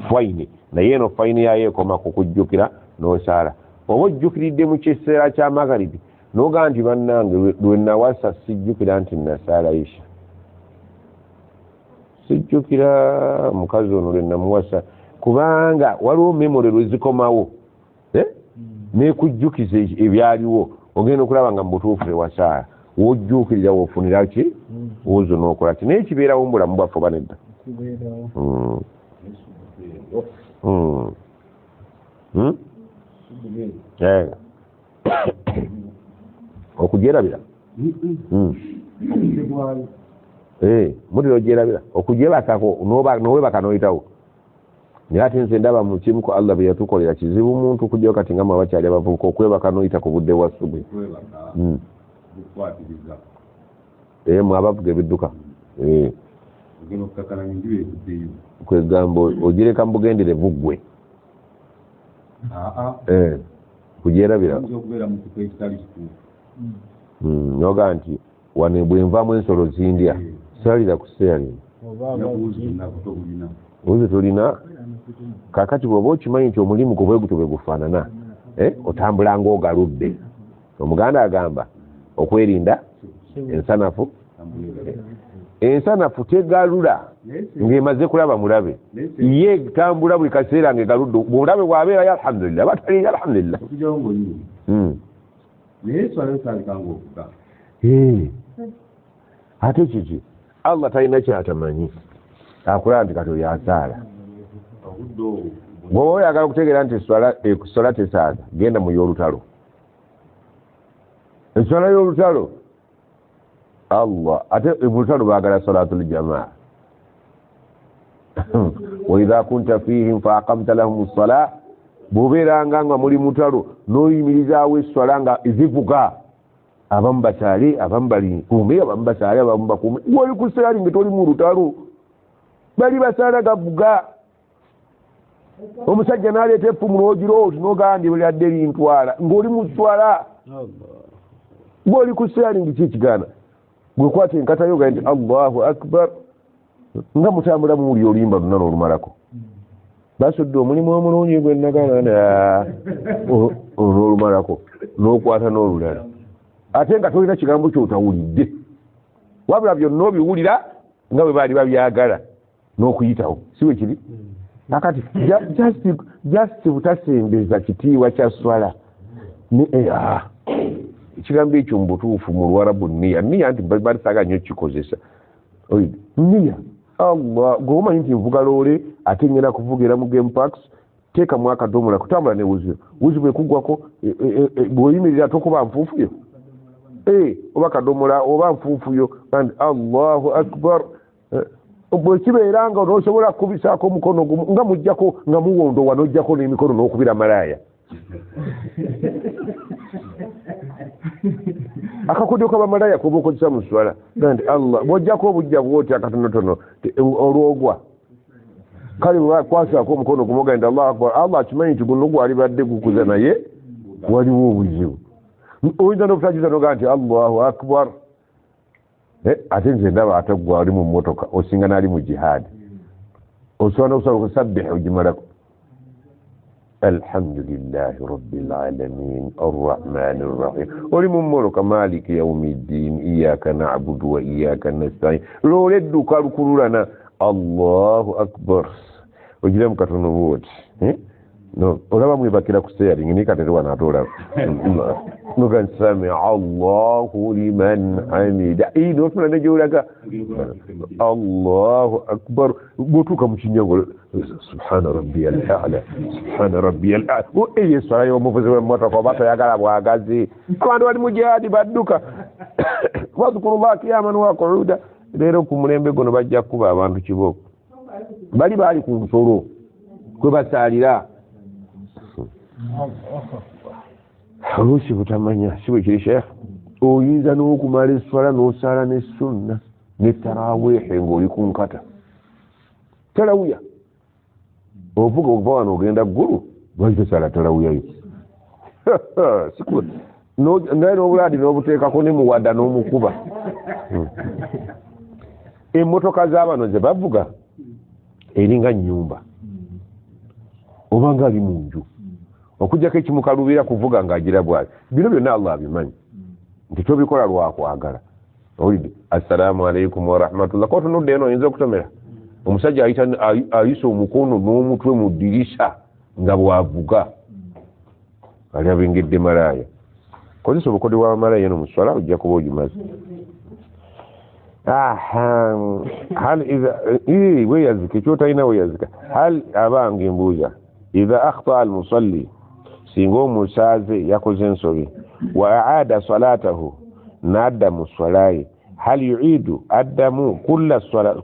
Fine, naye eno fine yayo ekoma ku kujjukira n'osaala. Oba ojjukiridde mu kiseera kya magharibi n'ogamba nti bannange lwe nawasa sijjukira nti nasaala isha, sijjukira mukazi ono lwe namuwasa, kubanga waliwo memory lwe zikomawo nekujjukiza ebyaliwo, ogenda okulaba nga mu butuufu tewasaala, wojjuukirira wofunira ki wuzu n'okola ki. Naye kibeerawo mu bulamu bwaffe oba nedda? Okugyerabira mutera ogyerabira, okugyebakako nowebaka n'oyitawo. Naye ate nze ndaba mu kimu ku Allah bye yatukolera kizibu muntu kujjayo kati nga mwe abakyali abavubuka okwebaka n'oyita ku budde bwa subuhi. Mwe abavuga ebidduka kwegamba ogireka mu bugenderevu ggwe kugyerabira noga nti wano bwe nvaamu ensolo zindya salira ku steering wuzi tulina. Kakati bw'oba okimanyi nti omulimu gwo bwe gutyo bwe gufaanana, otambula ng'ogaludde. Omuganda agamba okwerinda ensanafu, ensanafu tegalula ng'emaze kulaba mulabe, ye tambula buli kaseera ng'egaludde. Mulabe bw'abeerayo alhamdulillah, bataliyo alhamdulillah. Ate kiki Allah talina kyatamanyi, akulaba nti kati oyo asaala. Bw'oba oyagala okutegeera nti eswala tesaaga, genda mu y'olutalo. Eswala y'olutalo Allah, ate mu lutalo baagala salatul jamaa. Wa idha kunta fihim fa aqamta lahum as-salah, bw'obeeranga nga muli mutalo n'oyimirizaawo eswala nga zivuga, abamu basaale, abamu balikuume, abamu basaale, abamu bakuume. Woli ku seali nga toli mu lutalo, bali basaala gavuga. Omusajja n'aleeta effumu n'ogira oti n'ogamba nti lyadde lintwala, ng'oli mu swala. Gw'oli ku seali nga ki ekigaana? Gwekwata enkata yo ogambe nti Allahu akbar, nga mutambula muwulira oluyimba lwonna n'olumalako. Basudde omulimu omulungi gwe nagamba n'olumalako n'okwata n'olulala, ate nga tolina kigambo ky'otawulidde, wabula byonna obiwulira nga bwe baali babyagala n'okuyitawo, si bwe kiri? Kakati just butasembeza kitiibwa kya swala. Ekigambo ekyo mu butuufu mu Luwarabu niya niya nti balisaga nnyo kikozesa niya. Allah, gwe omanyi nti nvuga loole ate ngenda kuvugira mu game parks, teekamu akadomola kutambula ne wuzi wuzi bwekuggwako bw'oyimirira tokuba nfuufuyo oba kadomola oba nfuufuyo. Allahu akbar, bwekibeera nga nosobola kukubisaako omukono gumu nga mujjako nga muwondowa n'ojjako n'emikono n'okubira malaaya. Akakodyo k'abamalaya kuba okozesa mu swala nti Allah bw'ojjako obujja bwoti akatonotono olwogwa, kale bwekwasaako omukono gumu ogaa nti Allahu akbar, Allah akimanyi nti guno gwalibadde gukuza naye waliwo obuzibu. Oyinza n'obutajuza nogaa nti Allahu akbar. Ate nze ndaba ate gwe ali mu mmotoka osinga n'ali mu jihaadi, osobola n'okusaba okusabbiha ogimalako alhamdulillahi rabbil alamin arrahmani rrahim, oli mu mmoloka maliki yaumiddin iyaka na'budu wa iyaka nasta'in, loola edduka lukululana Allahu akbar, ogiramu katono bwoti. No, olaba mwebakira ku steering naye kati wano ate olaba noga samia Allahu liman hamida, notuna negyolaga Allahu akbar, bwotuuka mu kinyango subhana rabbiyal a'la subhana rabbiyal a'la. Eyo eswala y'omuvuzi w'emmotoka oba toyagala bwagazi, abantu bali mu jihaadi badduka wadhkurullah qiyaman wa qu'uda. Leero ku mulembe guno bajja kukuba abantu kibooko, bali baali ku nsolo kwe basaalira. Oluusi butamanya, si bwe kiri sheekh? Oyinza n'okumala eswala n'osaala ne sunna ne tarawiihi ng'oli ku nkata talawuya, ovuga okuva wano ogenda ggulu, lwaki tosaala talawuyayo? Naye n'obulaadi n'obuteekako ne muwada n'omukuba. Emmotoka z'abano ze bavuga eringa nnyumba, Oba ng'ali mu nju okuggyako ekimukaluubira kuvuga ng'agira bw'ati. Bino byonna Allah abimanyi nti tobikola lwakwagala. Owulidde? Assalaamu alaikum warahmatullah. Kotunudde eno oyinza okutomera omusajja ayisa omukono n'omutwe mu ddirisa nga bw'avuga ali abengedde malaaya. Kozesa obukodyo bwa malaaya eno mu swala ojja kuba ogimaze. Hal idha weyazika ekyotalina weyazika. Hal abange mbuuza idha akhtaa almusalli, singa omusaaze yakoze ensobi, wa aada salatahu, n'adda mu swalaye, hal yuidu, addamu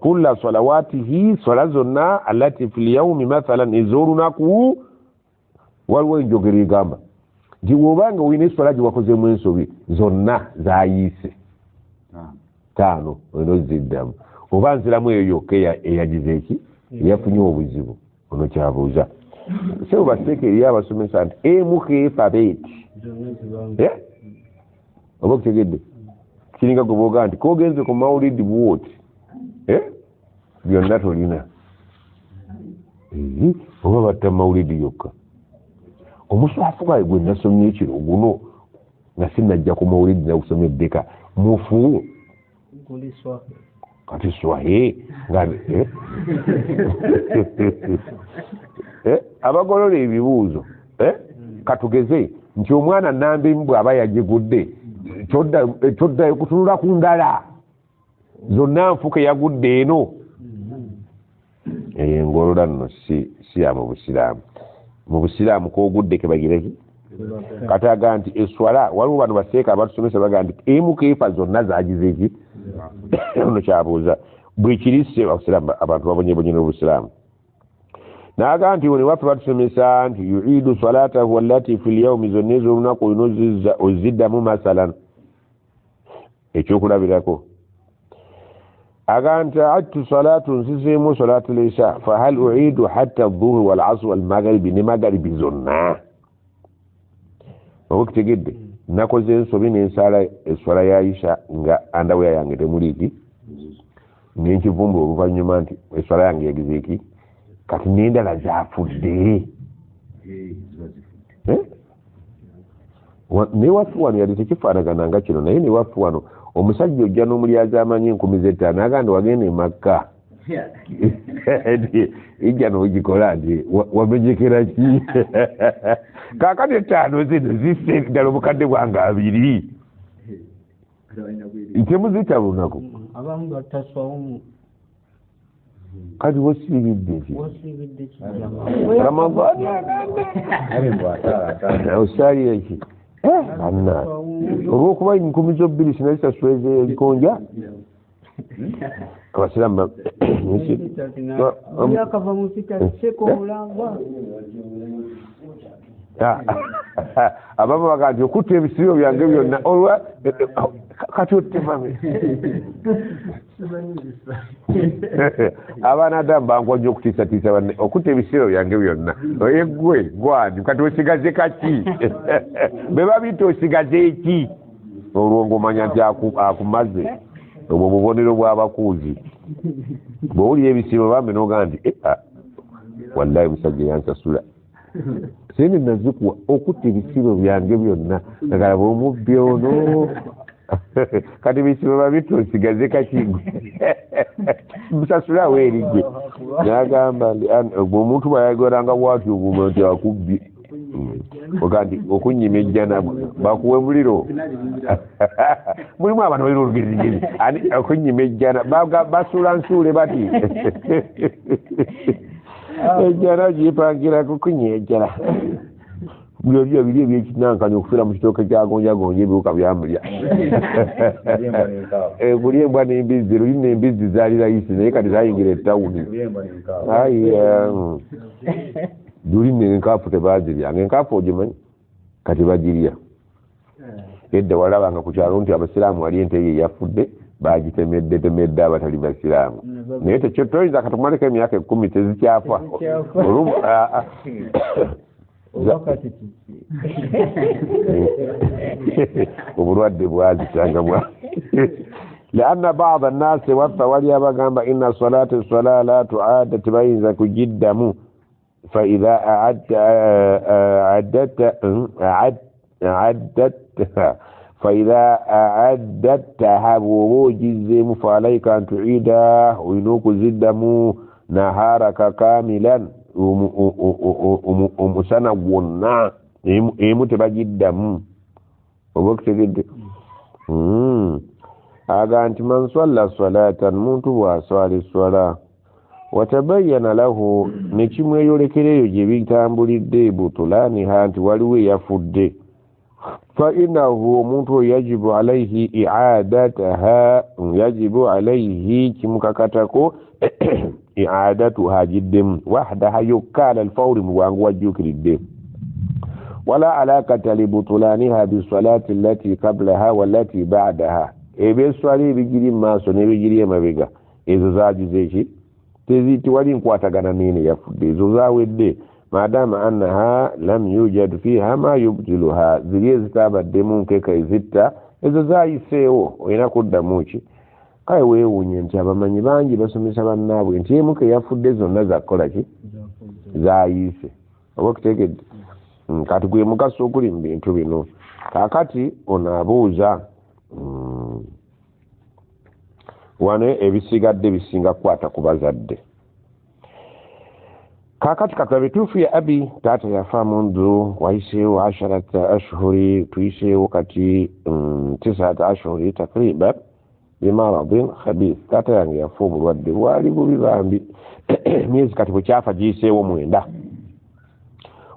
kulla salawatihi, swala zonna allati fi lyaumi mathalan, ez'olunaku. Waliwo enjogera egamba nti bw'obanga olina eswala gye wakozemu ensobi zonna zayiise 5 olina oziddamu, oba nziramu eyo yokka eyagize eki eyafunye obuzibu. Ono kyabuuza sebo baseeka eri abasomesa nti emu keefa beeti oba okutegedde kiringa gwe booga nti kogenze ku mawulidi bwoti byonna tolina oba batta mawulidi yokka. Omuswafu gwaye gwe nasomye ekiro guno nga sinajja ku mawulidi nakusomya eddeka mufu kati swahe nga abagolola ebibuuzo katugeze nti omwana namba emu bw'aba yagigudde toddayo kutunula ku ndala zonna nfuke yagudde eno. Eyo engolola nno si ya mu busiraamu. Mu busiraamu k'ogudde kebagireki kati aga nti eswala waliwo bano baseeka abatusomesa baga nti emu keefa zonna zagize eki. Ono kyabuuza bwekirise abasiraamu abantu babonyebonye n'obusiraamu. Naga nti wano waffe batusomesa nti yuidu salatahu allati fi lyaumi, zonna ez'olunaku olina oziddamu. Masalan ekyokulabirako aga nti adtu salatu, nzizeemu salatu lisha, fahal uidu hatta dhuhuri walasr walmagharibi, ne magharibi zonna. Oba okutegedde nakoze ensobi nensaala eswala ya Isha nga andaweya yange temuliiki, nenkivumbula oluvannyuma nti eswala yange yagize eki, kati n'endala zafudde. Newaffe wano yali tekifaanagana nga kino, naye newaffe wano omusajja ojja n'omulyazi amanyi 5000 n'agamba wagenda e Makka ijja n'ogikola nti wamenyekera ki kaakati 5 zino zisse ddala obukadde bwange 2 temuziyita lunaku. Abamu bataswamu kati wosiibidde ki Ramadhani osaalira ki banna olw'okuba 20,000 sinazisasula ebikonja abasiraamu abamu baga nti okutta ebisibo byange byonna olwa kati ottevame abaana adamu bankwa nnyo okutiisatiisa banne okutta ebisibo byange byonna eggwe gwani kati osigaze kaki be babiyita osigaze eki olwo ng'omanya nti akumaze. Obwo bubonero bw'abakuuzi bw'owulira ebisibo bambi n'ogamba nti wallahi musajja yansasula sente nazikuwa okutta ebisibo byange byonna nagalaba omubbi ono kati ebisibo babita osigaze kaki musasulawo erigwe. N'agamba nti omuntu bw'ayagalanga bw'atyo oguma nti akubbye oga nti okunyima ejjana bakuwe muliro mulimu abantu balina olugezigezi okunyima ejjana basuula nsuule bati ejjana gipangira kukunya ejjana byolyo biri ebyekinankanya okufiira mu kitooke kyagonjagonja ebiwuka byamulya kulya embwa n'embizzi luli n'embizzi zaali layisi naye kati zayingira ettawuni. Luli n'enkaafu tebaziryanga, enkaafu ogimanyi kati bagirya. Edda walabanga ku kyalo nti abasiraamu wali ente ye yafudde bagitemedde temedde abatali basiraamu, naye toyinza katumaleko emyaka 10 tezikyafa. Obulwadde bwazitanga bwa lianna bada nnasi waffe wali abagamba inna salata swala la tuada, tebayinza kugiddamu. Faidha aaddatta faidha aaddattaha, bw'oba ogizzeemu, faalaika an tuida, olina okuziddamu naharaka kamilan, omusana gwonna, emu tebagiddamu. Oba okutegedde? Aga nti man swalla salatan, muntu bw'aswala esswala, watabayana lahu, nekimweyolekera eyo gye bitambulidde, butulaniha, nti waliwo eyafudde, fa innahu, omuntu oyo, yajibu alaihi iadataha, yajibu alaihi, kimukakatako, iadatuha, agiddemu, wahdaha, yokka, ala alfawri, mu bwangu wajjuukiridde. Wala alakata libutulaniha bisalati allati qablaha walati badaha, ebyeswala ebigiri mu maaso n'ebigiri emabega, ezo zagize eki, tewali nkwatagana neeno yafudde, ezo zawedde. Madama annaha lam yujad fiha ma yubtiluha, ziri ezitabaddemu nkeka ezitta, ezo zayiseewo, olina kuddamu ki? Kale weewuunye nti abamanyi bangi basomesa bannaabwe nti emuka eyafudde zonna zakukola ki, zayiise. Oba okutegedde? Kati gwe mugaso oguli mu bintu bino. Kaakati ono abuuza wano, ebisigadde bisinga kukwata ku bazadde. Kaakati katulabe. Tuufiya abi, taata yafa, mundu wayiseewo asharata ashhuri, tuyiseewo kati tisata ashhuri takriban, bimaradin khabith. Taata yange yafa obulwadde bwali bubi bambi, myezi kati bwekyafa giyiseewo 9.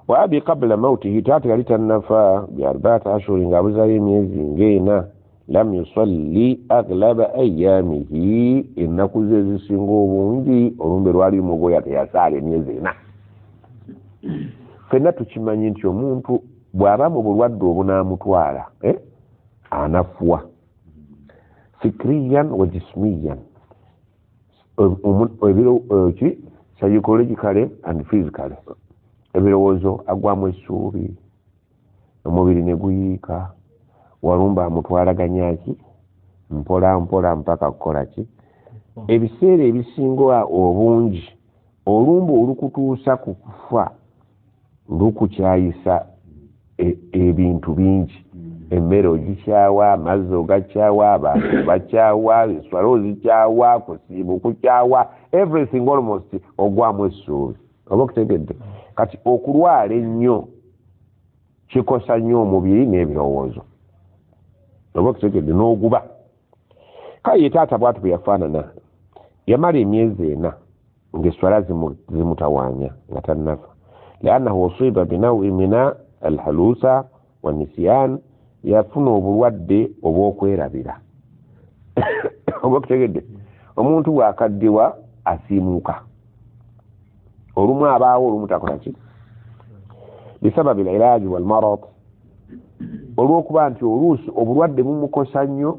Wa abi qabula mautihi, taata yali tannafa, bi arbaata ashhuri, ng'abuzayo emyezi ng'ena, lam yusalli aglaba ayamihi, ennaku ze ezisinga obungi olumbe lwali mugoya, teyasaala emyezi 4. Ffenna tukimanyi nti omuntu bw'aba mu bulwadde obunaamutwala, anafuwa fikriyan wa jismiyan, ki psychologically and physically. Ebirowoozo agwamu essuubi, omubiri ne guyiika, walumba amutwalaganya ki mpola mpola mpaka kukola ki. Ebiseera ebisinga obungi olumba olukutuusa ku kufa lukukyayisa ebintu bingi. Emmere ogikyawa, amazzi ogakyawa, abantu bakyawa, enswala ozikyawa, kusiibu kukyawa, everything almost ogwamu essuubi. Oba okutegedde? Kati okulwala ennyo kikosa nnyo omubiri n'ebirowoozo. Oba okutegedde? N'oguba. Kale ye taata bwatu bwe yafaanana, yamala emyezi 4 ng'eswala zimutawaanya nga tannafa, liannahu usiba binawi mina alhalusa wanisyan, yafuna obulwadde obw'okwerabira. Oba okutegedde? Omuntu bw'akaddiwa asiimuuka, olumu abaawo, olumu takola ki, bisababi lilaji walmarad, olw'okuba nti oluusi obulwadde bumukosa nnyo,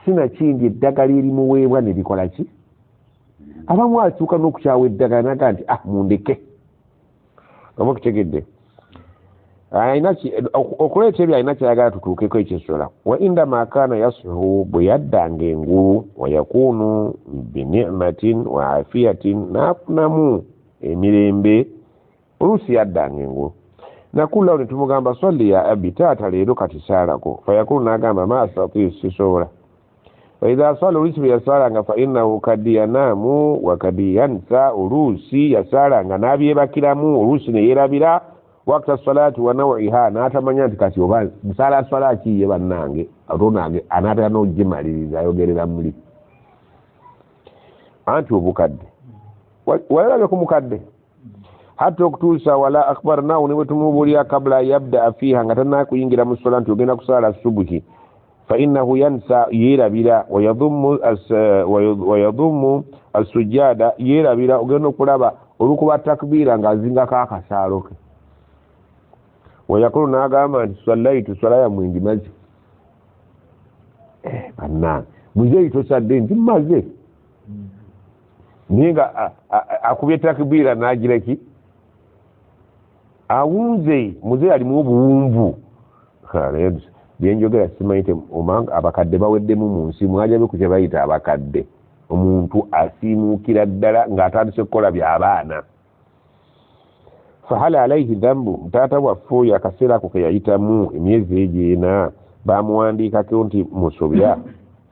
sinakindi eddagala erimuweebwa ne likola ki. Abamu atuuka n'okukyawa eddagala naga nti, "Ah, mundeke." Oba okutegedde? Okuleeta ebyo alina kyayagala tutuukeko ekyessola. Wa indama kaana yasihu, bwe yaddanga engulu, wayakunu binimatin wa afiyatin, n'afunamu emirembe, oluusi yaddanga engulu, nakulawo ne tumugamba, "Salli ya abi, taata, leero kati saalako." Fayakulu, n'agamba, "Ma astatiu, sisobola." Waidha sala, oluusi bwe yasaalanga, fa innahu kadi yanaamu wa kadi yansa, oluusi yasaalanga n'abyebakiramu, oluusi ne yeerabira wakta salati wa nawiha, n'atamanya nti kati oba nsaala swala ki ye bannange, ate anaatera n'ogimaliriza ayogerera muli. Anti obukadde, walabye ku mukadde, hatta okutuusa wala akhbarnahu, ne bwe tumubuulira, kabula yabdaa fiiha, nga tannakuyingira mu swala nti ogenda kusaala subuhi, fa innahu yansa, yeerabira, wayadhumu assujada, yeerabira, ogenda okulaba olukuba takbiira ng'azingako akasaalo ke, wayakulu, n'agamba nti, "Swallaitu, swala yammwe ngimaze." Bannange, muzeeyi tosadde? Nti mmaze. Naye nga akubye takbiira n'agira ki, awunze. Muzeeyi alimu obuwunvu. Byenjogera simanyi omanga abakadde baweddemu mu nsi, mwajabe ku kye bayita abakadde. Omuntu asiimuukira ddala ng'atandise kukola byabaana. Fahal alaihi dhambu, taata waffe oyo akaseera ako ke yayitamu emyezi egyo ena bamuwandiikako nti musobya.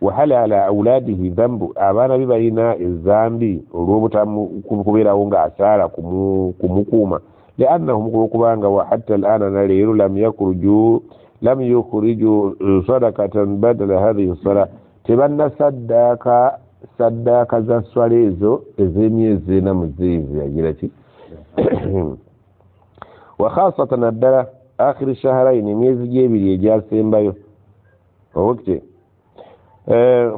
Wahal ala auladihi dhambu, abaana be balina ezambi olw'obutakubeerawo ng'asaala kumukuuma. Liannahum, kulwokubanga wa hatta alana, na leero, lam yukhriju sadakatan badala hadhihi sala, tebannasaddaaka saddaaka za swala ezo ez'emyezi ena muzeezi yagira ki. Wa khasatan, naddala akhiri shahrain, emyezi gyebiri egyasembayo. Okite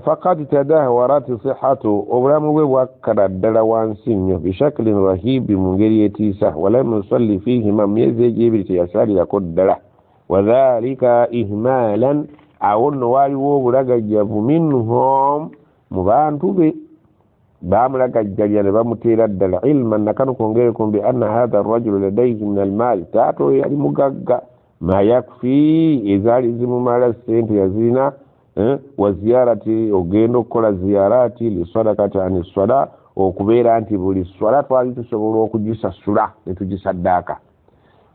fakad tadahwarat sihatu, obulamu bwe bwakkala ddala wansi nnyo, bishaklin rahibi, mu ngeri etiisa. Walam yusalli fihima, mu myezi egyo ebiri teyasalirako ddala. Wadhalika ihmalan, awo nno waaliwo obulagajjavu, minhum, mu bantu be bamulagajjalira ne bamuteera ddala. Ilman, nakano kwongerekum, bi anna hatha rajulu ladaihi min almaali, taata oyo yali mugagga, ma yakfi, ezaali zimumala sente yazirina, wa ziyarati, ogenda okukola ziyarati, lisadakati ani swala, okubeera nti buli swala twali tusobola okugisasula ne tugisaddaaka.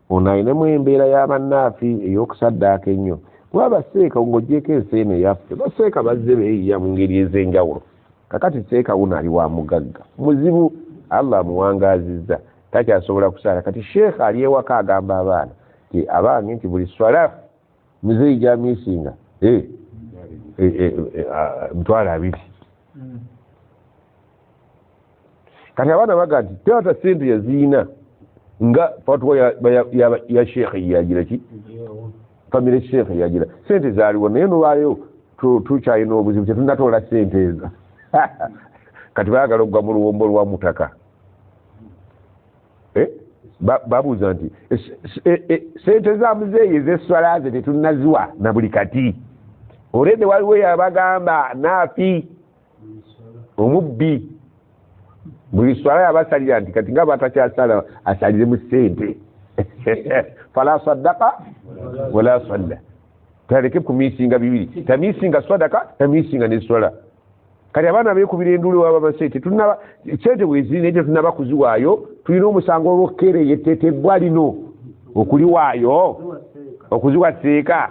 Ono ayinemu embeera y'abannaafi ey'okusaddaaka ennyo, kuba baseeka ng'ogyeko ensi eno eyaffe, baseeka bazze beeyiya mu ngeri ez'enjawulo. Kakati seeka wuno ali wa mugagga muzibu, Allah amuwangaazizza, takyasobola kusaala. Kati sheekha ali ewaka agamba abaana ti abange nti buli swala muzeeyi gyamisinga 20,000. Kati abaana baga nti taata sente yaziina nga fatwa ya sheekhe yagira ki, famire sheekhe yagira sente zaaliwo, naye nolwaleero tukyalina obuzibu, tetunatoola sente ezo. Kati baagala okugwa mu luwombo lwa mutaka. Babuuza nti sente za muzeeyi ez'eswala ze tetunnaziwa na buli kati olwedde waliwo yabagamba naafi omubbi buli swala yabasalira nti kati nga batakyasala asalire mu sente. Fala saddaka wala salla, taleke kumisinga bibiri, tamisinga swadaka, tamisinga ne swala. Kati abaana beekubira enduulu waba sente tunaba sente bweziri naye tetunaba kuziwaayo, tulina omusango olw'okkeereye ettetebbwa lino okuliwaayo okuziwa seeka.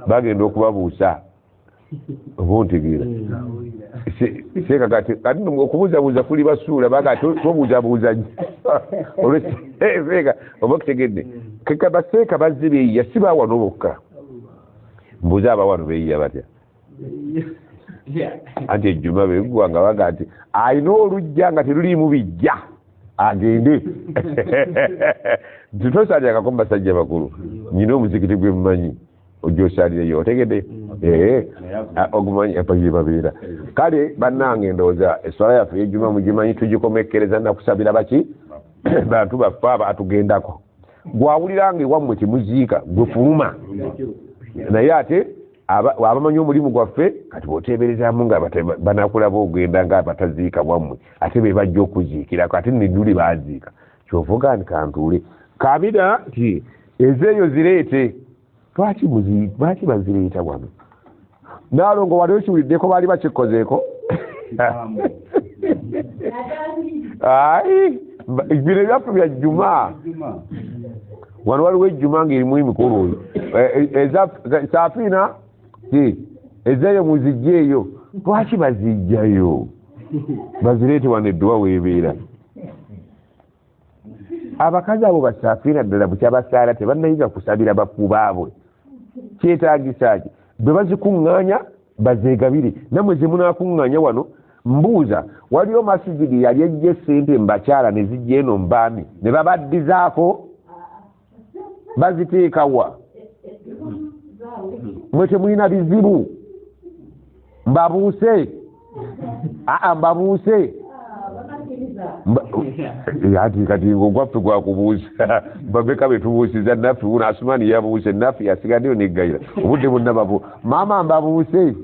Bagenda okubabuusa oba ontegeera seeka. Kati kati okubuuzabuuza kuli basuula baga tobuuzabuuza nnyo olweseeka oba okutegedde. Keka baseeka bazze beeyiya, si bawano bokka, mbuuza abawano beeyiya batya? Anti ejjuma beggwa nga baga nti alina olujja nga teruliimu bijja agende nti tosalirangako mu basajja bakulu, nyina omuzikiti gwe mmanyi ojja osalireyo, otegedde ogumanyi apaye babeera. Kale bannange ndowooza eswala yaffe ey'ejjuma mugimanyi, tugikomekkereza nakusabira baki bantu baffe abo atugendako. Gwawulira nga ewammwe temuziika, gwe fuluma, naye ate abamanyi omulimu gwaffe kati bw'oteeberezaamu nga banakulaba ogenda nga abataziika wammwe, ate be bajja okuziikirako, ate neduli baziika. Kyova nti kantuule kabira nti ezeeyo zireete. Lwaki bazireeta wano? Naalongo wali okiwuliddeko baali bakikozeeko? Ayi, bino ebyaffe bya jjuma. Wano waliwo ejjuma ng'erimu emikolo oyo saafiina ezeeyo muzijja eyo. Lwaki bazijjayo? Bazireete wano edduwa weebeera. Abakazi abo basaafiina ddala bukyabasaala tebannayiga kusabira bafu baabwe. Kyetaagisa ki bwe bazikuŋŋaanya bazeegabire nammwe ze munaakuŋŋaanya wano? Mbuuza, waliyo masigidi yali ejja esente mu bakyala ne zijja eno mu baami ne babaddizaako? Baziteekawa? Mwe temulina bizibu? Mbabuuse, aa mbabuuse. Ati kati ogwaffe gwakubuusa bameka betubuusiza naffe? Uno Asumani yabuuse, naffe yasigaddeyo neggayira obudde bwonna babu. Maama mbabuuse,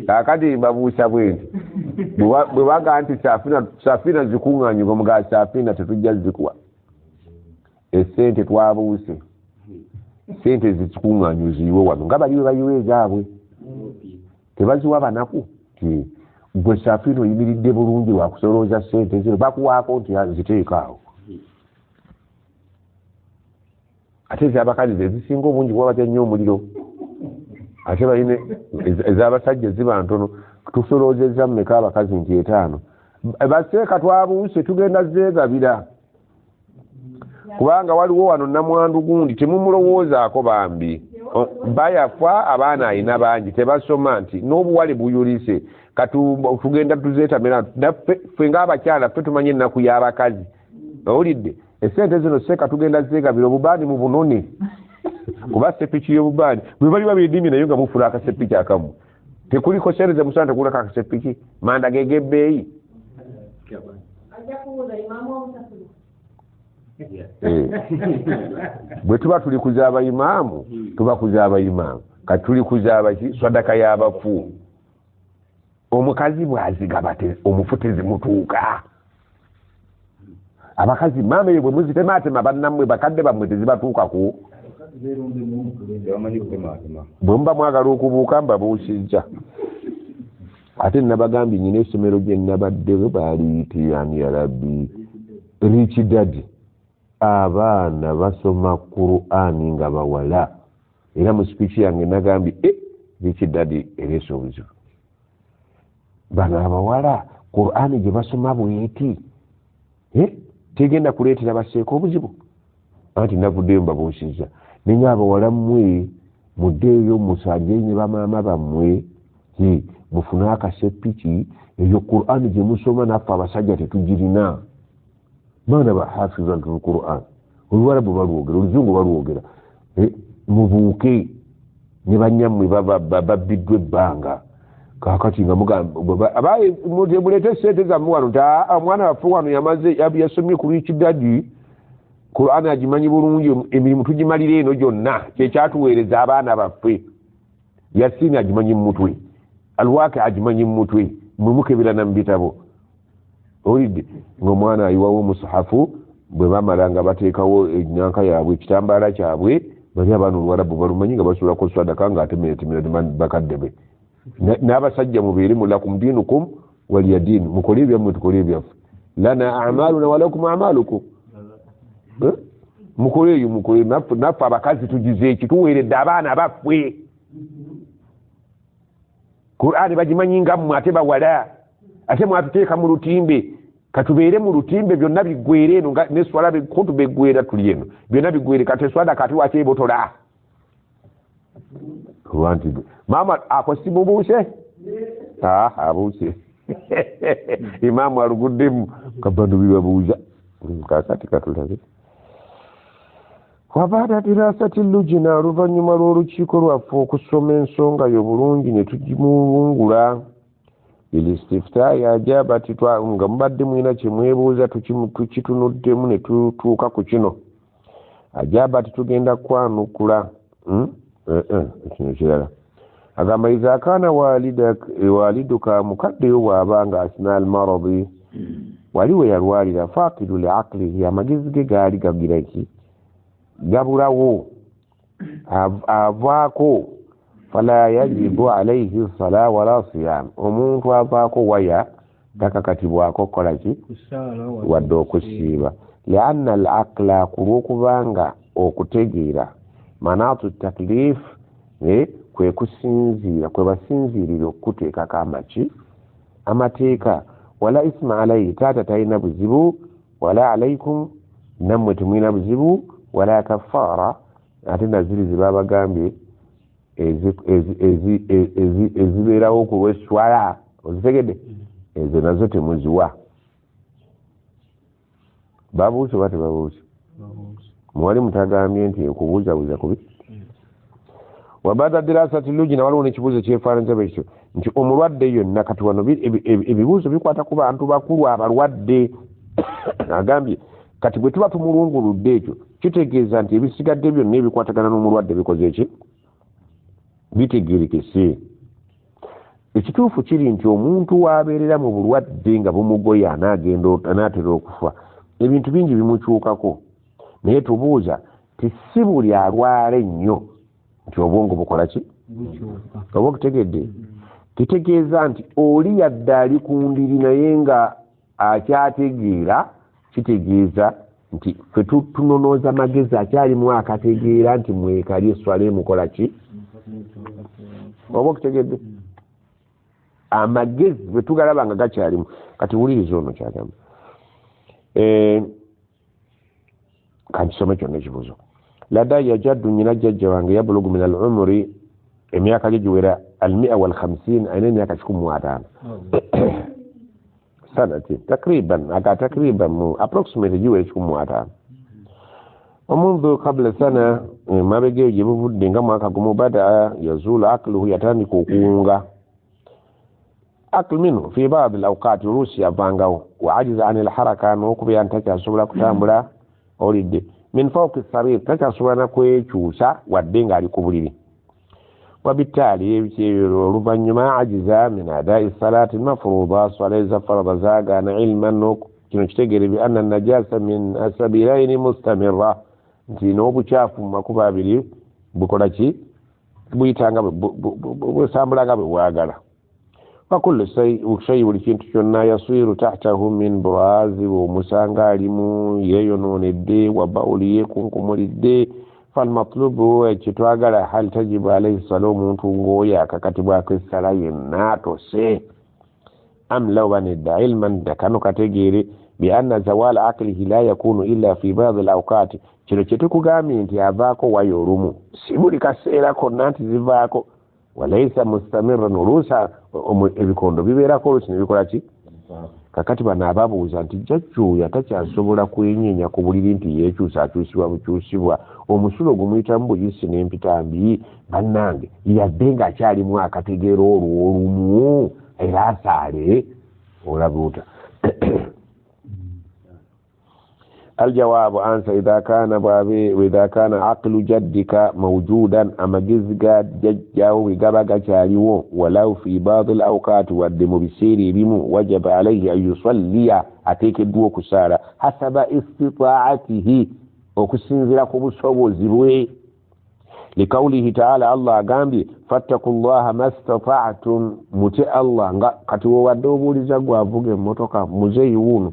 kakati mbabuusa bwe nti bwe baga nti safina zikuŋŋaanyibwa, mugaa safina tetujja zikuwa esente, twabuuse sente zikuŋŋaanyo ziyiwe wano nga baliwe bayiwe ezaabwe, tebaziwa banaku. Gwe Safiina oyimiridde bulungi wakusolooza ssente zino, bakuwaako nti ziteeka awo. Ate ez'abakazi ze zisinga obungi kuba batya nnyo omuliro, ate balina ez'abasajja ziba ntono. Tusoloozezza mmeka abakazi nti 5? Baseeka twabuuse, tugenda zeegabira, kubanga waliwo wano namwandu gundi temumulowoozaako bambi, bayafa abaana alina bangi tebasoma, nti n'obuwale buyulise. Tugenda tuzeetamira ffe ng'abakyala, ffe tumanye ennaku y'abakazi. Owulidde? Essente zino seeka tugenda zeegabira, obubaani mu bunone, kuba sepiki y'obubaani bwe bali babedimye nayo nga mufula akasepiki akamu, tekuliko sente zemusana, tekuliko akasepiki, manda geg'ebbeeyi. Bwe tuba tuli kuza abayimaamu, tuba kuza abayimaamu, kati tuli kuza abaki sadaka y'abafu. Omukazi bw'azigaba omufu tezimutuuka. Abakazi maama eyo bwe muzitemaatema bannammwe bakadde bammwe tezibatuukako. Bwe muba mwagala okubuuka mbabuusizza. Ate nabagambye nyina essomero gye nabaddeyo baaliyitiyani ya Rabbi Rich Daddy. Abaana basoma Qur'ani nga bawala, era mu speech yange nagambye Rich Daddy ereese obuzibu. Bano abawala Qur'ani gye basoma bweti tegenda kuleetera baseeka obuzibu. Anti navuddeyo mbabuusizza, naye nga abawala mmwe muddeeyo musanje ne bamaama bammwe, mufune akasepiki, eyo Qur'ani gye musoma naffe abasajja tetugirina. Baana ba hafizatul Qur'an, Oluwarabu balwogera, Oluzungu balwogera, mubuuke ne banyammwe babbiddwa ebbanga. Kaakati nga mugamba muleete ssente zammwe wano nti omwana waffe wano yamaze yasomye ku Rich Daddy, Qur'an agimanyi bulungi, emirimu tugimalira eno gyonna, kyekyatuweereza abaana baffe. Yasini agimanyi mu mutwe, Alwaki agimanyi mu mutwe, mwe mukeberana mu bitabo. Owulidde ng'omwana ayiwawo omusahafu, bwe bamala nga bateekawo enyanka yaabwe, ekitambaala kyabwe, bali abaana Oluwarabu balumanyi nga basulako swadaka ng'atemeretemera bakadde be. N'abasajja mubeere mu lakum diinukum waliya diini, mukole ebyammwe tukole ebyaffe, lana amaluna walakum amalukum. Mukole eyo mukole, naffe abakazi tugize eki, tuweeredde abaana baffe. Qur'ani bagimanyi nga mmwe ate bawala, ate mwatuteeka mu lutimbe, katubeere mu lutimbe byonna biggwere eno, neswala kutuba eggwera tuli eno, byonna biggwere, kati eswada kati lwaki ebotola? Nti maama ako simubuuse? Abuuse. Imaamu aluguddemu kabano bibabuuza. Kakati katulabe. Wabaada dirasati lujina, oluvannyuma lw'olukiiko lwaffe okusoma ensonga yo bulungi ne tugimulungula. Ilistiftayi ajabati, nga mubadde mulina kye mwebuuza tukitunuddemu ne tutuuka ku kino. Ajabati tugenda kwanukula. Kino kirala. Agamba iza kaana waliduka, mukaddeyo bw'aba nga asina almaradi, wali we yalwalira, faqidu li aqlihi, amagezi ge gaali gagira ki? Gabulawo, avaako. Fala yajibu alaihi sala wala siyam, omuntu avaako waya takakatibwako okukola ki? Wadde okusiiba. Lianna al aqla, ku lw'okubanga okutegeera manatu taklif, kwe kusinziira, kwe basinziirira okuteekako amaki amateeka. Wala isma alaihi, taata talina buzibu, wala alaikum, nammwe temulina buzibu, wala kafaara, ate naziri ze babagambye ezibeerawo ku lw'esswala, ozitegedde, ezo nazo temuziwa. Babuuse oba tebabuuse? Muwali mutagambye nti okubuuzabuuza kubi. Wabada dirasati lujina, waliwo n'ekibuuzo kyefaananyiza bwe kityo nti omulwadde yonna, kati wano ebibuuzo bikwata ku bantu bakulu abalwadde. Agambye kati bwe tuba tumulunguludde ekyo kitegeeza nti ebisigadde byonna ebikwatagana n'omulwadde bikoze ki? Bitegerekese. Ekituufu kiri nti omuntu w'abeerera mu bulwadde nga bumugoya anaatera okufa, ebintu bingi bimukyukako. Naye tubuuza ti si buli alwala ennyo nti obwongo bukola ki? Oba okutegedde? Kitegeeza nti oli yadde ali ku ndiri naye nga akyategeera, kitegeeza nti ffe tunonooza magezi, akyalimu akategeera nti mwekali eswala emukola ki, oba okutegedde amagezi bwe tugalaba nga gakyalimu. Kati wuliriza ono kyagamba, kankisome kyonna ekibuuzo. Ladaya jaddu, nyina jjajja wange, yabulugu min al umuri, emyaka gye giwera 150, alina emyaka 150 sanati takriban, aga takriban mu approximately giwera 150. Omundu kabla sana, mabega eyo gye buvudde nga mwaka gumu, badaa yazuula akluhu, yatandika okuwunga aklu minhu fi badi lawqati, oluusi yavangawo, wa ajiza ani lharaka, n'okubeera nti takyasobola kutambula, olidde min fawqi sarir, takyasobola nakwekyusa wadde ng'ali ku buliri. Wabitaali oluvannyuma ajiza min adai salati lmafruda, swala eza farada zaagaana, ilman, kino kitegeere, bi anna najasa min asabilaini mustamira, nti n'obukyafu mu makubo abiri bukola ki, buyitanga busambula nga bwe bwagala. Wakullu shayi, buli kintu kyonna, yasiru tahtahu min burazi, omusanga alimu yeeyonoonedde, wabawuli yeekunkumulidde. Falmatlubu, ekitwagala, hal tajibu alaihi sala, omuntu ng'oyo akakatibwako essala yenna atose, am la, oba nedda. Ilman, kano kategeere, bi anna zawala aklihi la yakunu illa fi badi lawqati, kino kyetukugambye nti avaako wayo olumu, si buli kaseera konna nti zivaako, walaisa mustamiran, oluusi ebikondo bibeerako, oluusi nebikola ki. Kakati bano ababuuza nti jjajja oyo atakyasobola kwenyeenya ku buliri nti yeekyusa, akyusibwa bukyusibwa, omusulo gumuyitamu buyisi n'empitambi, bannange yadde ng'akyalimu akategeera olwo olumu era asaale, olaba ota. Aljawaabu ansa idha kana bwabe idha kana aqlu jaddika mawjudan, amagezi ga jjajjawo bwe gaba gakyaliwo, walau fi badi lawqati, wadde mu biseera ebimu, wajaba alaihi an yusalliya, ateekeddwa okusaala, hasaba istitaatihi, okusinziira ku busobozi bwe. Likaulihi taala, Allah agambye fattaku llaha mastataatum, mutye Allah nga kati wewadde obuuliza gwavuga emmotoka muzeeyi wuuno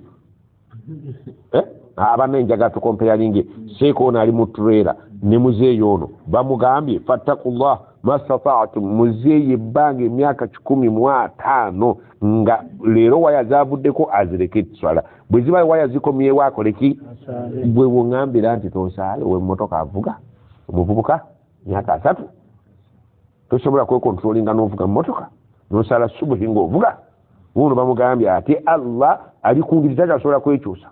abana enjaga tukompeyalinge seeka ono ali mu tureera ne muzeeyi ono bamugambye fattakullah mastataatum, muzeeyi ebbanga emyaka 150 nga leero waya zavuddeko azireke eswala, bwe ziba waya zikomyewo akoleki, bwe buŋambira nti tosaale wemmotoka avuga omuvubuka myaka 30 tosobola kwekontrolinga n'ovuga mmotoka n'osaala subuhi ng'ovuga. Wuuno bamugambye ate Allah ali ku ngeri takyasobola kwekyusa,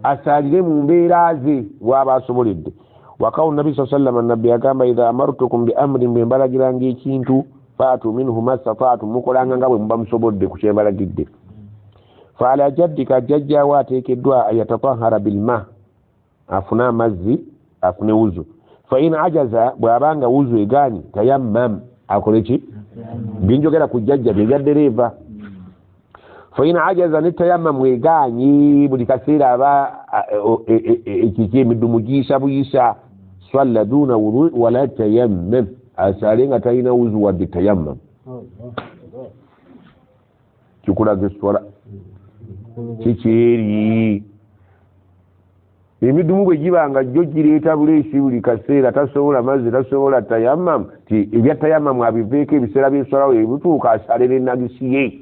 asaalire mu mbeera ze bw'aba asoboledde. Wakawu nabi sa sallama, nabbi agamba idha amartukum bi amrin, bwe mbalagiranga ekintu, faatu minhu mastataatum, mukolanga nga bwe muba musobodde ku kyembalagidde. Fa ala jaddika, jjajjaawo ateekeddwa ayatatahara bilma, afune amazzi afune wuzu. Fa in ajaza, bw'abanga wuzu egaanyi, tayammam, akole ki, binjogera ku jjajja bye bya ddereeva. Fa in ajaza, ne tayammamu egaanyi, buli kaseera aba ekiki emidumu giyisa buyisa, swalla duna wudu wala tayammam, asaale nga talina wuzu wadde tayammam. Kikulaga eswala kikyeri emidumu bwe giba nga jjo gireeta buleesi buli kaseera, tasobola mazzi, tasobola tayammam, ti ebya tayammamu abiveeko, ebiseera by'eswala ebituuka asaale n'enagisi ye.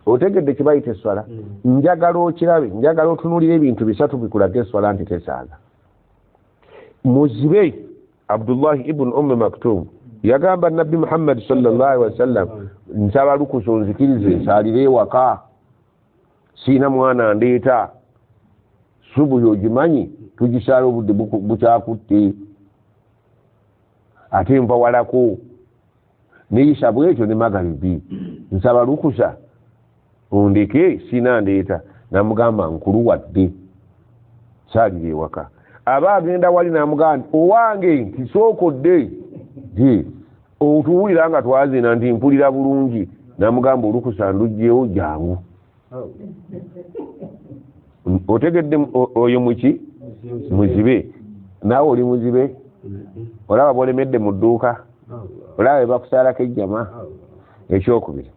Otegedde kibayita eswala? Njagala okirabe, njagala otunuulire ebintu bisatu bikulaga eswala nti tesaaga. Muzibe Abdullahi ibn Ummi Maktum yagamba Nabbi Muhammad sallallahu alaihi wasallam, nsaba lukusa onzikirize nsaalire ewaka, siina mwana ndeeta, subuhi ogimanyi tugisaala obudde bukyakutte, ate nva walako neyisa bwekyo ne magaribi, nsaba lukusa ondeke siina ndeeta. Namugamba nkulu wadde saalire ewaka. Aba agenda wali namugamba nti owange nti sookodde nti otuwulira nga twazina nti mpulira bulungi. Namugamba olukusa ndugyewo jangu. Otegedde oyo muki muzibe, naawe oli muzibe, olaba bwolemedde mu dduuka. Olaba bakusaalako ejjama. Ekyokubiri,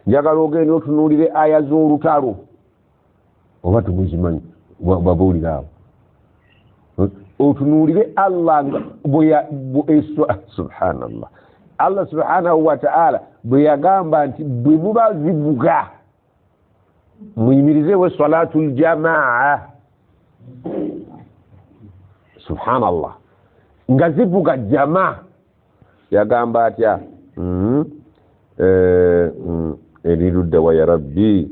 njagala ogende otunuulire aya z'olutalo, oba tumuzimanyi, babuulire awo, otunuulire Allah subhanallah, Allah subhanahu wataala bwe yagamba nti bwe muba zivuga muyimirizeewo salatu ljamaa. Subhanallah, nga zivuga jama, yagamba atya? Erirudda wa ya rabbi,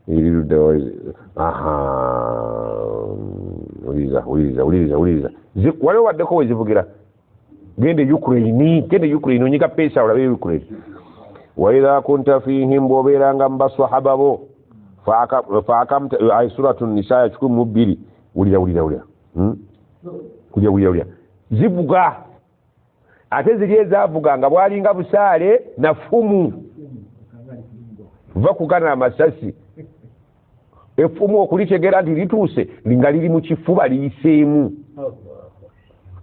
erirudda wa, aha, wuliriza, wuliriza, wuliriza, wuliriza. Waliwo waddeko wezivugira. Gende Ukraine, gende Ukraine, onyiga pesa olabe Ukraine. Wa idha kunta fihim, bw'obeeranga mu baswahaba bo, faakamta, ay suratu nisa ya 12. Wulira, wulira, wulira, wulira, wulira, wulira. Zivuga, ate ziri ezavuga nga bwalinga busaale na ffumu, va kugana amasasi, effumu okulitegera nti lituuse nga liri mu kifuba liyiseemu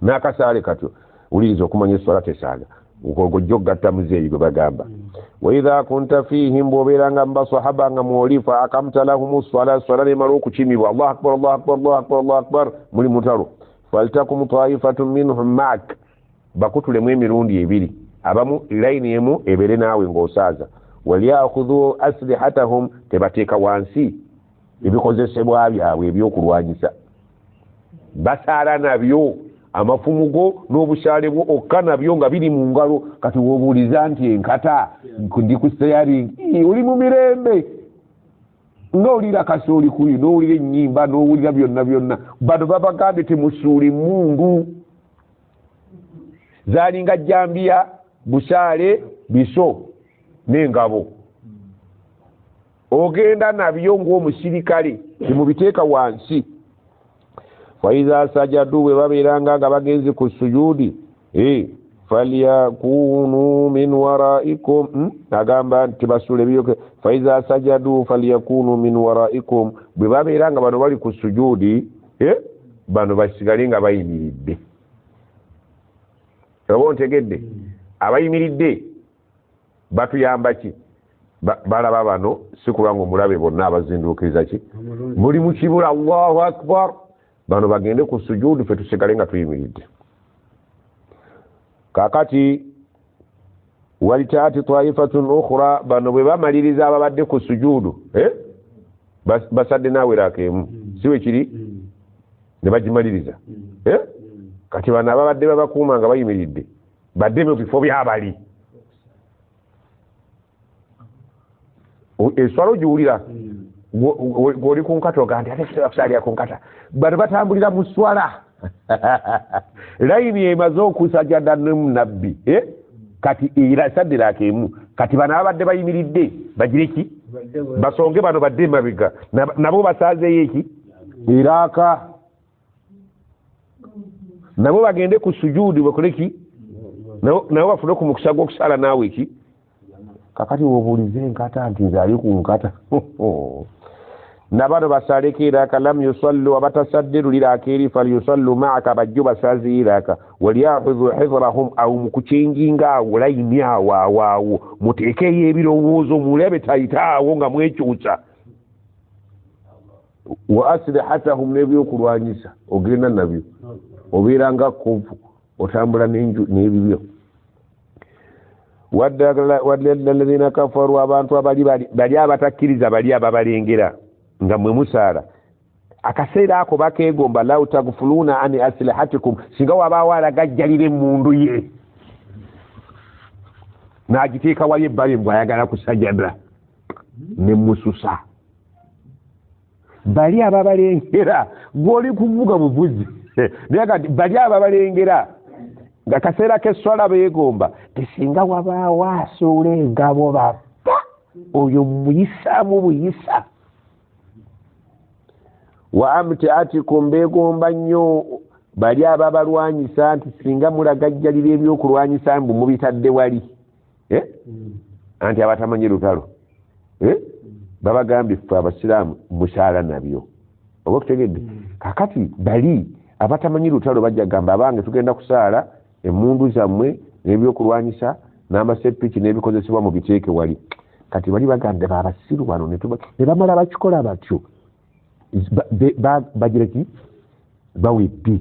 n'akasaale katyo. Wuliriza, okumanya eswala tesaaga gojja okugatta muzeeyi gwe bagamba wa idha kunta fihim, bw'obeeranga mu basahaba nga mwoli, fa akamta lahumu swala, swala nemala okukimibwa, Allahu akbar, Allahu akbar, Allahu akbar, Allahu akbar, muli mutalo, faltakum taifatun minhum maak, bakutulemu emirundi ebiri, abamu layini emu ebeere naawe ng'osaaza, walyakhudhu aslihatahum, tebateeka wansi ebikozesebwa byabwe ebyokulwanyisa, basaala nabyo, amafumu go n'obusaale bwo okka nabyo nga biri mu ngalo. Kati wobuuliza nti enkata ndi ku steering, oli mu mirembe, ng'owulira kasooli kuyi, n'owulira ennyimba, n'owulira byonna byonna. Bano babagambye temusuuli mundu, zaalinga jambiya, busaale, biso n'engabo, ogenda nabyo ng'omusirikale, temubiteeka wansi. Faidha sajadu, bwe babeeranga nga bagenze ku sujudi, falyakunu min waraikum, agamba nti basula ebyo. Faidha sajadu falyakunu min waraikum, bwe babeera nga bano bali ku sujudi, bano basigale nga bayimiridde. Oba ontegedde? Abayimiridde batuyamba ki? Balaba bano si kulwa nga omulabe bonna abazinduukiriza ki muli mu kibula, Allahu akbar, bano bagende ku sujudu, ffe tusigale nga tuyimiridde. Kakati walitaati taifatun ukhra, bano bwe bamaliriza ababadde ku sujudu, basadde naawe raaka emu, si we kiri, ne bagimaliriza. Kati bano ababadde babakuuma nga bayimiridde badde mu bifo byabali. Eswala ogiwulira gw'oli ku nkata, ogaa nti ate kusalira ku nkata, bano batambulira mu swala, layini emaze okusajada ne munabbi, kati era sadde raaka emu. Kati bano ababadde bayimiridde bagire ki? Basonge bano badde emabega, nabo basaazeeyo eki eraaka, nabo bagende ku sujuudi bakole ki? Nabo bafune ku mukisa gw'okusaala naawe ki. Kakati wobuulize enkata nti nze ali ku nkata, nabano basaleko iraka, lam yusallu, abatasadde luliraaka eri, falyusallu maaka, bajjo basaze iraka, walyakhudhu hidrahum, awo mukucenjinga awo layini awo awaawo muteekeyo ebirowoozo, mulabe tayitaawo nga mwekyusa, wa aslihatahum, n'ebyokulwanyisa ogenda nabyo, obeera nga kovu otambula n'ebibyo. Wadda alladhina kafaru, abantu abali bali abatakkiriza bali ababalengera nga mwe musaala, akaseera ako bakeegomba, lau tagfuluna ani aslihatikum, singa wabaawo alagajjalira emmundu ye n'agiteeka wali ebbali mbw ayagala kusajada ne mususa. Bali ababalengera gw'oli kuvuga buvuzi, naye kati bali ababalengera nga kaseera k'esswala beegomba tesinga wabaawo asuula engabo bapa, oyo muyisaamu buyisa. Wa amtiatikum, beegomba nnyo bali ababalwanyisa nti singa mulagajjalira ebyokulwanyisa mbu mubitadde wali, anti abatamanyi lutalo babagambye ffe abasiraamu musaala nabyo, oba okutegedde? Kakati bali abatamanyi lutalo bajja gamba abange tugenda kusaala Emmundu zammwe n'ebyokulwanyisa n'amasepiki n'ebikozesebwa mubiteeke wali. Kati bali baganda babasiru bano ne bamala bakikola batyo, bagira ki bawedde.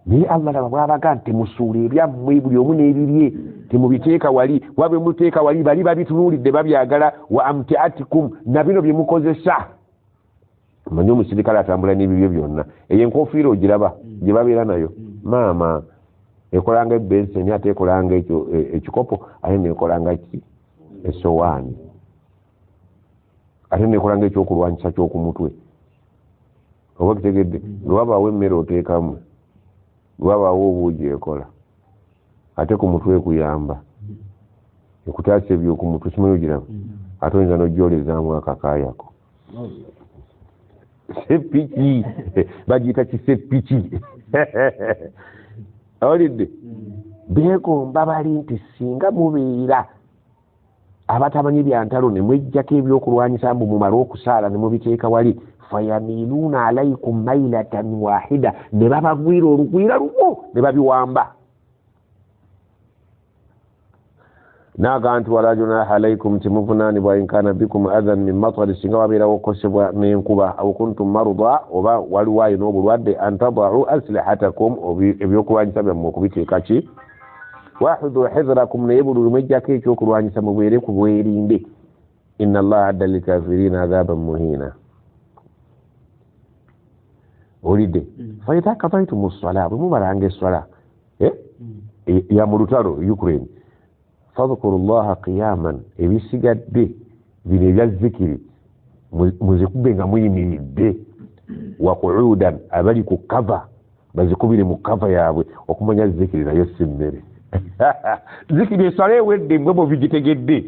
Naye Allah laba bw'abaga nti temusuula ebyammwe, buli omu n'ebibye temubiteeka wali, wabe muteeka wali bali babitunuulidde babyagala. Wa amtiatikum, na bino bye mukozesa. Omanyi omusirikale atambula n'ebibyo byonna, eyo enkofiira ogiraba gye babeera nayo, maama ekolanga ebenseni, ate ekolanga ekyo ekikopo, ate nekolanga ki esowaani, ate nekolanga ekyokulwanyisa ky'okumutwe. Oba kitegedde, lwabaawo emmere oteekamu, lwabaawo obuugi ekola, ate ku mutwe ekuyamba ekutaasa ebyokumutwe, simanyi ogiraba, ate oyinza n'ogyolezaamu akakaayako. Sepiki bagiyita kisepiki. Awulidde beegomba bali nti singa mubeera abatamanyi bya ntalo ne mwejjako ebyokulwanyisa mbu mumale okusaala ne mubiteeka wali, fayamiluuna alaikum mailatan wahida, ne babagwira olugwira lumu ne babiwamba. Naga nti wala junaha alaikum, temuvunaanibwa inkana bikum adhan min matari, singa wabeerawo okukosebwa n'enkuba, aw kuntum maruda, oba waliwo ayina obulwadde, an tadau aslihatakum, ebyokulwanyisa byammwe okubiteeka ki, wahudhu hidhrakum, naye buli lumwejjako ekyokulwanyisa mubeere ku bwerinde. Inna allaha adda lilkafirina adhaban muhina. Olidde faidha kadaitum ssala, bwe mumalanga esswala ya mu lutalo Ukraine, fadhkuru llaha qiyaman, ebisigadde bino ebya zikiri muzikube nga muyimiridde, wa qu'udan, abali ku kava bazikubire mu kava yaabwe, okumanya zikiri nayo si mmere. Zikiri eswala ewedde mbwe mubigitegedde,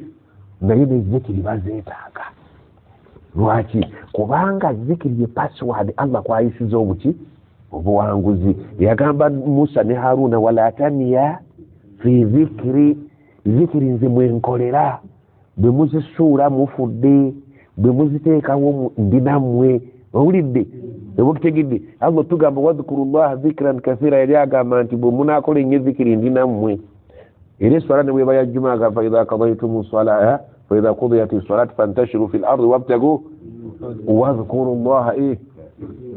naye ne zikiri bazeetaaga. Lwaki? Kubanga zikiri ye password Allah kwayisiza obuki obuwanguzi. Yagamba Musa ne Haruna, wala taniya fi zikiri, zikiri nze mwenkolera, bwe muzisuula mufudde, bwe muziteekawo ndi nammwe. Owulidde oba okitegedde? Allah tugamba wadhkuru llaha dhikran kathira, yali agamba nti bwe munaakola ennyo zikiri ndi nammwe. Era eswala ne bweba ya juma aga faidha kadaitum sala faidha qudiyat salat fantashiru fi lardi wabtagu wadhkuru llaha,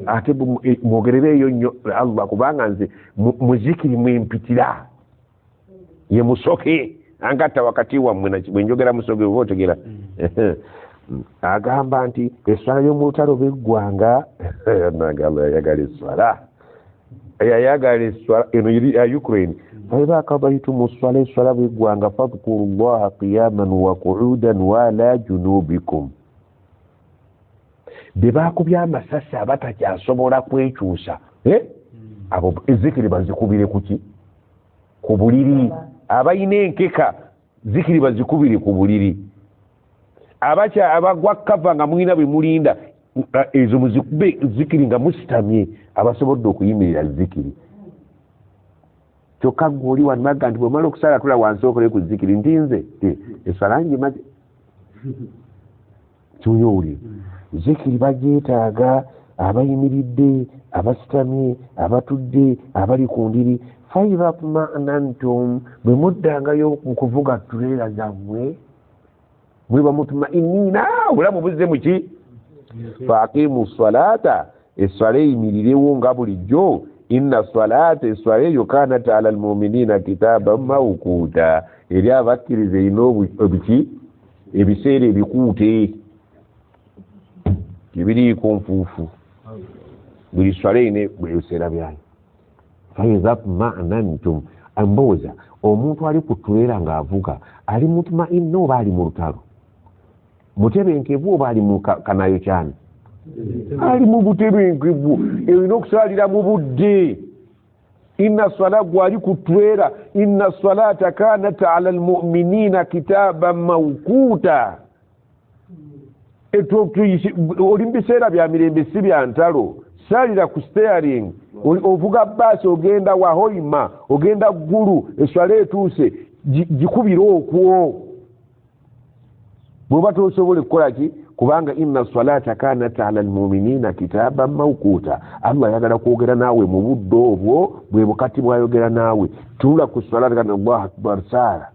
ate mwogerereeyo nnyo Allah, kubanga nze muzikiri mwempitira, ye musoke angatta wakati wammwe. Bwe njogera musoke oba otegera. Agamba nti eswala y'omulutalo beggwanga, nange Allah yayagala eswala, yayagala eswala eno ya Ukraine. Faidha kadaitum swala, eswala bweggwanga, fadhkuru llaha qiyaman wa qu'udan wala junubikum. Be bakubye amasasi abatakyasobola kwekyusa, abo zikiri bazikubire kuki? Ku buliri. Abalina enkeka zikiri bazikubire ku buliri. Abakya abagwa kava nga mulina bwe mulinda, ezo muzikube zikiri nga musitamye, abasobodde okuyimirira zikiri. Kyokka ggwe oli wano bagamba nti bw'omala okusaala tula wansi okole ku zikiri, nti nze eswala ngimaze. Kiwunya owulira zikiri bagyetaaga, abayimiridde, abasitamye, abatudde, abali ku ndiri. Faidha tmanantum, bwe muddangayo mu kuvuga tuleera zammwe, mwe mutmainina, obulamu buzze muki? Faaqimu salata, eswala eyimirirewo nga bulijjo. Inna salata, eswala eyo kanat ala almuminina kitaban mawkuuta, eri abakkiriza erina obuki ebiseera ebikuute, tebiriiko nfuufu, buli swala erina ebiseera byayo. Faidha tmanantum, mbooza omuntu ali ku tuleera ng'avuga ali mutmainna oba ali mu lutalo, mutebenkevu oba ali mu kanayo kyani? Ali mu butebenkevu, erina okusaalira mu budde. Inna swala, gwali ku tuleera, inna salata kanat ala almuminina kitaban mawkuuta. Oli mu biseera bya mirembe si bya ntalo, saalira ku steering, ovuga baasi ogenda wahoima, ogenda ggulu, eswala etuuse, gikubire okwo. Bw'oba tosobole kukola ki, kubanga inna salata kanat ala lmuminina kitaban mawkuuta. Allah ayagala kwogera naawe mu budde obwo, bwe bukati bwayogera naawe. Tunula ku swala gana Allahu akbar, saala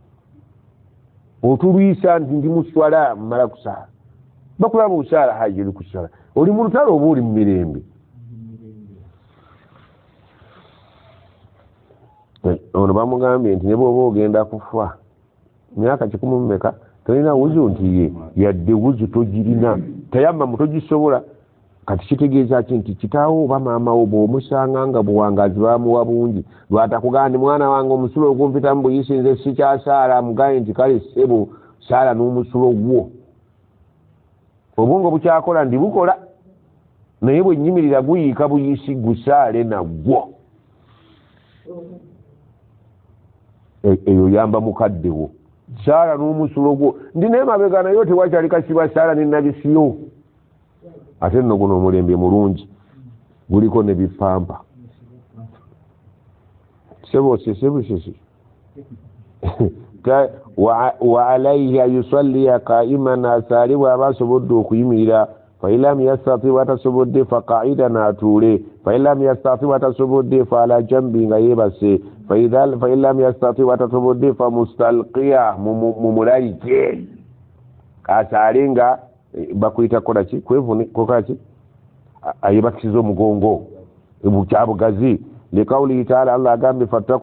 otulwisa nti ndi mu swala, mmala kusaala. Bakulaba osaala, haji oli ku swala, oli mu lutalo oba oli mu mirembe? Ono bamugambye nti ne bw'oba ogenda kufa myaka 100 mumeka tolina wuzu, nti ye yadde wuzu togirina, tayammamu togisobola. Kati kitegeeza ki nti kitaawo oba maama wo bw'omusanga nga buwangaazi bamuwa bungi, lwatakugamba nti mwana wange omusulo ogumpitamu buyisi nze sikyasaala, mugambe nti kale ssebo saala n'omusulo gwo. Obwongo bukyakola ndi bukola, naye bwe nnyimirira guyiika buyisi, gusaale nagwo. Eyo yamba mukaddewo, saala n'omusulo gwo. Ndi naye mabega naye tewakyali kasiba saala nenagisiyo. Ate nno guno omulembe mulungi guliko ne bipampa sebo sesebusese. Wa alaihi ayusalliya qaiman, asaale bw'aba asobodde okuyimirira. Fain lam yastati, bw'atasobodde, fa qaidan, atuule. Fain lam yastati, bw'atasobodde, fa ala jambi, nga yeebase. Fain lam yastati, bw'atasobodde, fa mustalqiya, mumulayike asaale nga bakuyita kukola ki, kukola ki, ayebakisiza omugongo kyabugazi. Likaulihi taala, Allah agambye fattaku